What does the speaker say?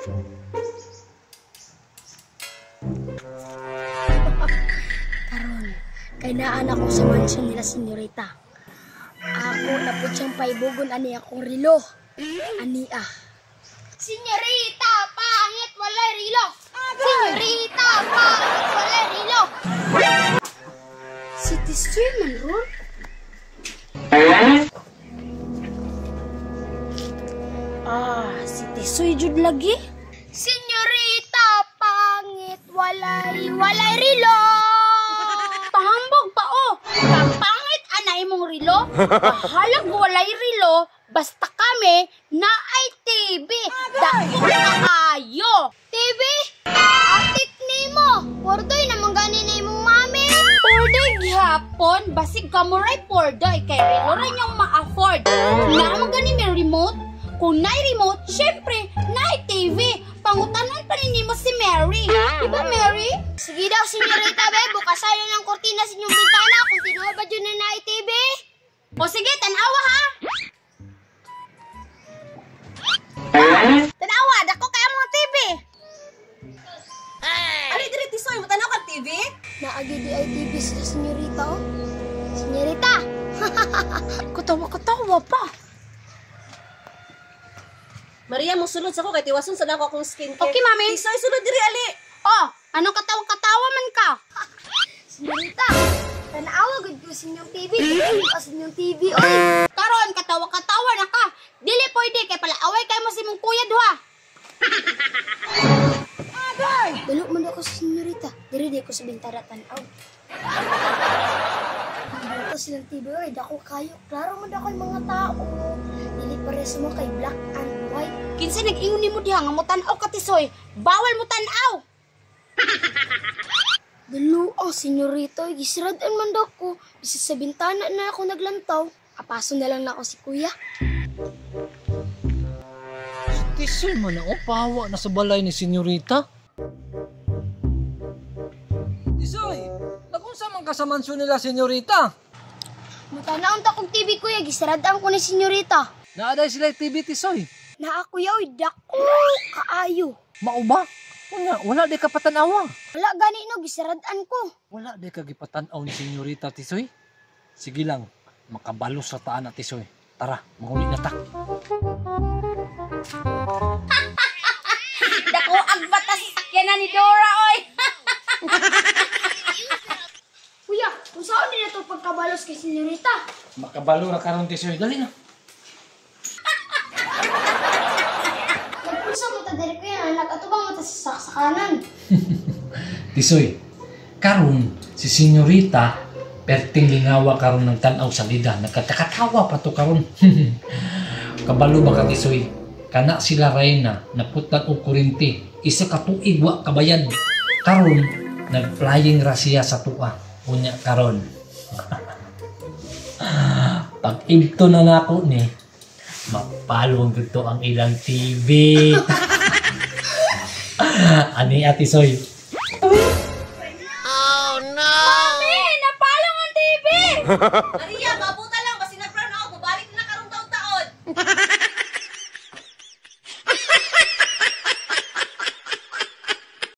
Karon, kay naan ako sa mansyon nila senyorita. Ako na po siyang paibugon ani akong rilo. Ani ah. Senyorita, pangit walay rilo. Senyorita, pangit walay rilo. Si Tisoy man ron. Ah, si Tisoy jud lagi. Senyorita, pangit walay rilo. Pahambog pa oh. Kapangit ana imong rilo. Bahalag walay rilo, basta kami naay TV. Dako kaayo. TV? Atik nimo. Pordoy naman gani na imong mami. Pordoy gihapon, basig kamuray pordoy kay rilo ra inyong ma-afford. Naa man gani may remote. Kung naay remote, syempre naay TV. Pangutanon pa nimo si Mary. Di ba Mary? Sige daw, senyorita be, bukasan na ng kurtina sa inyong bintana kung tinuod ba dyan na naay TV. O sige, tanawa ha. Tanawa, dako kaya mong TV. Ali diri Tisoy, mutanaw kag TV? Naagi di ay TV sila senyorita oh. Senyorita. Katawa-katawa pa. Maria, musulod sa ko kay tiwason sa nako akong skincare. Okay, mami. Tisoy, sulod diri ali. Oh, anong katawa-katawa man ka? Senyorita, tanawa gud ko sa inyong TV. Tanawa sa inyong TV, oy. Karon katawa-katawa na ka. Dili pwede kay palaaway kay mo si mong kuya duha. Agay! Dalo man ako sa senyorita. Diri di ko sa bintana tan-aw. Dito silang TV, oy, dako kayo. Klaro man dako yung mga tao. Dili pares mo kay black and white. Kinsa nag-ingon nimo diha nga mo tan-aw ka Tisoy? Bawal mo tan-aw. Dalo ang senyorita, gisirad-an man daw ko. Bisa sa bintana na ako naglantaw. Apaso na lang nako si kuya. Si Tisoy man ako, pawa na sa balay ni senyorita. Tisoy, nakunsa man ka sa mansyon nila senyorita? Mutanaon ta kog TV kuya, gisirad-an ko ni senyorita. Naaday sila TV Tisoy. Naa kuya, oy, dako kaayo. Mao ba? Unya, wala di ka patanawa. Wala gani no, gisirad-an ko. Wala di ka gipatanaw ni senyorita Tisoy. Sige lang, makabalo sa taan na Tisoy. Tara, manguli na ta. Dako ang bata sa sakyanan ni Dora, oy. Kuya, kung saan nila ito pagkabalos kay senyorita? Makabalo ra karon Tisoy, dali na. Nagpulsa mo ta diri kuya, nag-atubang mo ta sa saksakanan. Tisoy, karon si senyorita perting lingawa karon ng tan-aw sa lida, nagkatakatawa pa to karon. Kabalo ba ka Tisoy? Kana sila Reyna naputlan og kuryente, isa ka tuig wa kabayad. Karon nag-flying ra siya sa tuwa. Unya karon. Pag ibto na nako ni, mapalong gud to ang ilang TV. Ani Ate Soy. Oh no! Mami, napalong ang TV! Maria,